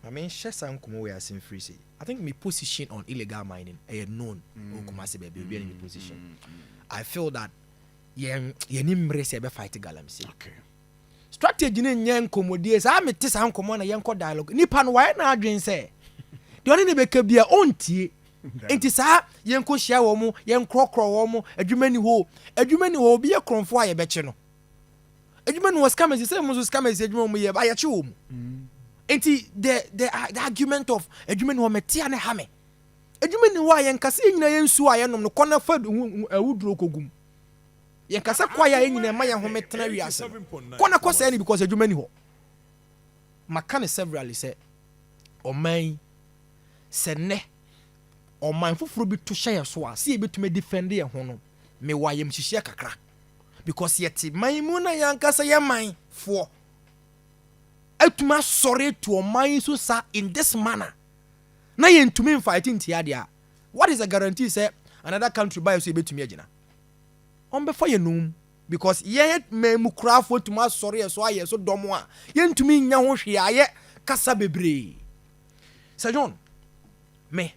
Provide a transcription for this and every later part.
Ma menhyɛ saa nkɔmmɔ wei ase mfiri sei. I think my position on illegal mining ɛyɛ known wɔ Kumase baabi, obiara ne me position. I feel that yɛn yɛni mmere sɛ yɛbɛfight galamsey. Strategy ne nyɛ nkɔmmɔdie saa. Mete saa nkɔmmɔ na yɛnkɔ dialogue, nipa no wayɛ n'adwen sɛ deɛ ɔne ne bɛka bia ɔntie, nti saa yɛnkɔ hyia wɔ mo, yɛnkorɔkorɔ wɔ mo. Adwuma ni hɔ, adwuma ni hɔ. Obi yɛ korɔmfoɔ a yɛbɛkye no. Adwuma ni hɔ. Scammers sɛ mo nso scammers adwuma mo yɛ ayɛkye wɔ mu. Nti the argument of adwuma ni hɔ, mɛte a ne ha me. Adwuma ni hɔ a yɛnkasa, yɛn nyinaa yɛn nsuo a yɛnom no kɔ na fa awuduro kɔgum. Yɛnkasa kwaeɛ a yɛn nyinaa ma yɛn ho tena wiase no kɔ na kɔ sɛɛ ni because adwuma ni hɔ. Maka ne severally sɛ ɔman yi, sɛ nnɛ ɔman foforɔ bi to hyɛ yɛ so a, sɛ yɛbɛtumi defend yɛn ho no, mewɔ ayamhyehyeɛ kakra because yɛte man mu na yɛankasa yɛ man foɔ atumi asɔre to ɔman yi so sa in this manner na yɛntumi mfight ntia deɛ a, what is the guarantee sɛ another country ba yɛ so yɛbɛtumi agyina? Ɔmbɛfa yɛn nom because yɛn man mu korafoɔ tumi asɔre yɛ so ayɛ so dɔm a yɛntumi nya ho hwee ayɛ kasa bebree. Sɛ John, me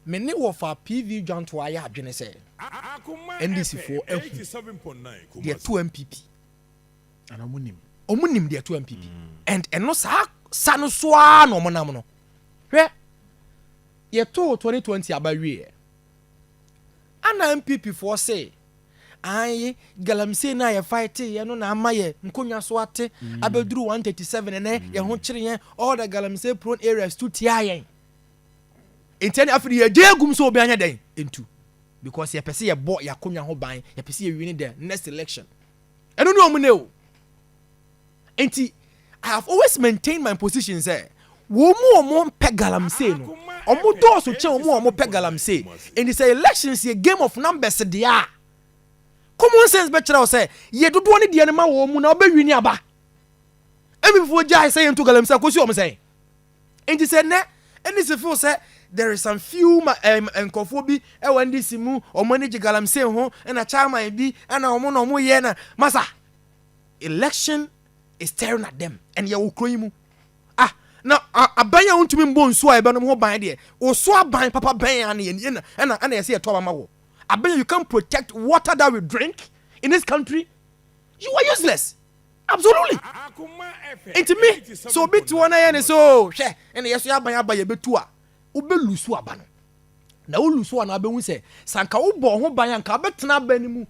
ne wɔfa PV Dwanto ayɛ adwene sɛ NDC foɔ ahu deɛ to NPP. Ana ɔmo nim? Ɔmo nim deɛ to NPP and ɛno saa sa no so ara na ɔmo nam no. Hwɛ, yɛtoo 2020 aba wieɛ ana NPP foɔ se ayi galamsey na yɛ fight yɛ no na ama yɛ nkonnwa so ate abɛduru 137. Ɛnɛ yɛn ho kyerɛ yɛn, all the galamsey prone areas tu tia yɛn. Nti ɛne afei yɛgye egum sɛ obi anya dɛn ntu because yɛpɛ sɛ yɛbɔ yɛ akonnwa ho ban, yɛpɛ sɛ yɛwin the next election. Ɛno ne ɔmo ne o. Nti I have always maintained my position sɛ wɔn mu a wɔn mpɛ galamsey no, wɔn dɔɔso kyɛn wɔn mu a wɔn pɛ galamsey. Nti sɛ elections yɛ game of numbers deɛ a, common sense bɛkyerɛ wo sɛ yɛ dodoɔ ne deɛ no ma wɔn mu na wɔbɛwi ne aba. Ɛmifoɔ gyae sɛ yɛnto galamsey akosi wɔn sɛn. Nti sɛ nnɛ ɛne sɛ feel sɛ there is some few ma nkɔfoɔ bi ɛwɔ NDC mu, ɔmo ani gye galamsey ho, ɛna chairman bi ɛna ɔmo na ɔmo yɛ na masa, election is staring at them. And yɛwɔ kuro yi mu ah na aban a wontumi mbɔ nsuo a yɛbɛnom ho ban deɛ, oso aban papa bɛn a ne yɛ ɛna yɛsɛ yɛtɔ ama wɔ aban. You can protect water that we drink in this country, you are useless, absolutely. Nti me sɛ obi te hɔ na yɛ ne sɛ o hwɛ, ɛna yɛso yɛ aban aba yɛbɛtu a, wobɛlose aba no na wolose a na wobɛhu sɛ sanka wobɔ ho ban a nka wobɛtena aba no mu.